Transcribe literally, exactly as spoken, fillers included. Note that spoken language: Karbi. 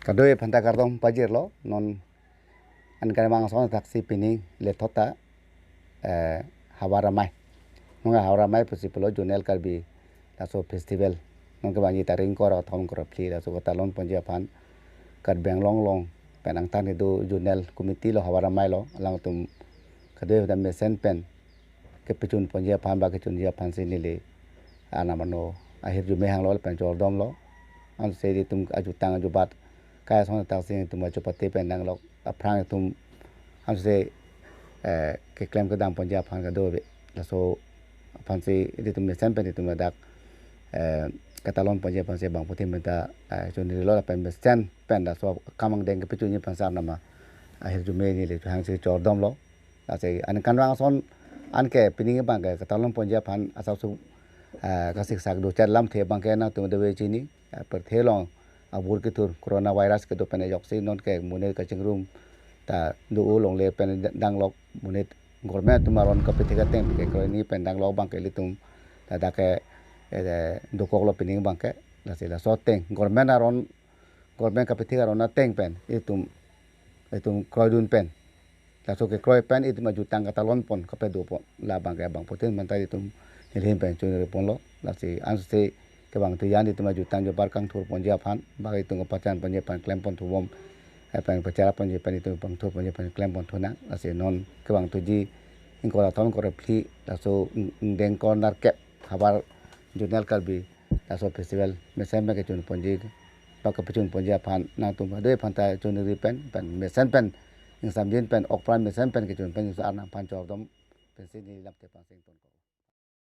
Kadokave aphanta kardom pajirlo, non anke bang ason thaksi pining lethot ta, eh, Havar Amei. Nonke Havar Amei pusi pulo Zonal Karbi laso festival. Nonke bang ji tarik ingkoi ra kethom ingkoi ra phli laso katalon ponji aphan Karbi Anglong along pen angtan kedo zonal committee lo, Havar Amei lo, alangtum kadokave aphanta mesen pen kepachun ponji aphan ba kechunji aphansi neli Arnam arlo ahirjume hanglo lapen chordomlo. Ansi ilitum ajutang ajubat kai ason thaksi ilitum achupate pen nanglok aphrang ilitum ansi, eh, keklem kedam ponji aphan kadokave. Laso aphansi ilitum mesen pen ilitum ladak, eh, katalon ponji aphansi bangphutin pen ta, eh, chunrilo lapen mesen pen laso akam angdeng kepachunji aphansi Arnam ahirjume neli hangsi chordomlo. Lasi anke bang ason anke pining abangke katalon ponji aphan asapso, eh, kasiksak do chat lamthe abangke nangtum dove chini, eh, pirthe along abur kethur coronavirus kedo pen ajoksi nonke monit kachingrum ta do, longle pen danglok, monit government atum aron kapathe ateng kekroi ni pen danglok abangke ilitum ladak ke, eh, dokoklo pining abangke. Lasi laso ateng government aron, government kapathe aron ateng pen itum, itum kroidun pen, laso kekroi pen itum ajutang katalon pon kapado pon, labangke bangphutin pen ta itum neli ahin pen chunri ponlo. Lasi ansi kevang thuji an itum ajutang ajubat kangthur ponji aphan ba itum kapachan ponji aphan klem pon thubom, eh, pen pachara ponji pen itum kangthur ponji aphan klem pon thunang. Lasi non kevang thuji ingkoi ra kethom ingkoi ra phli laso angdeng ingkoi ra nerkep Havar Zonal Karbi laso festival mesen pen kechun ponji ba kepachun ponji aphan nangtum kadokave aphanta chunri pen, pen mesen pen, ingsamjin pen, okpran mesen pen kechun pen, Arnam aphan chordom pensi neli lamthe pangsing tonkok.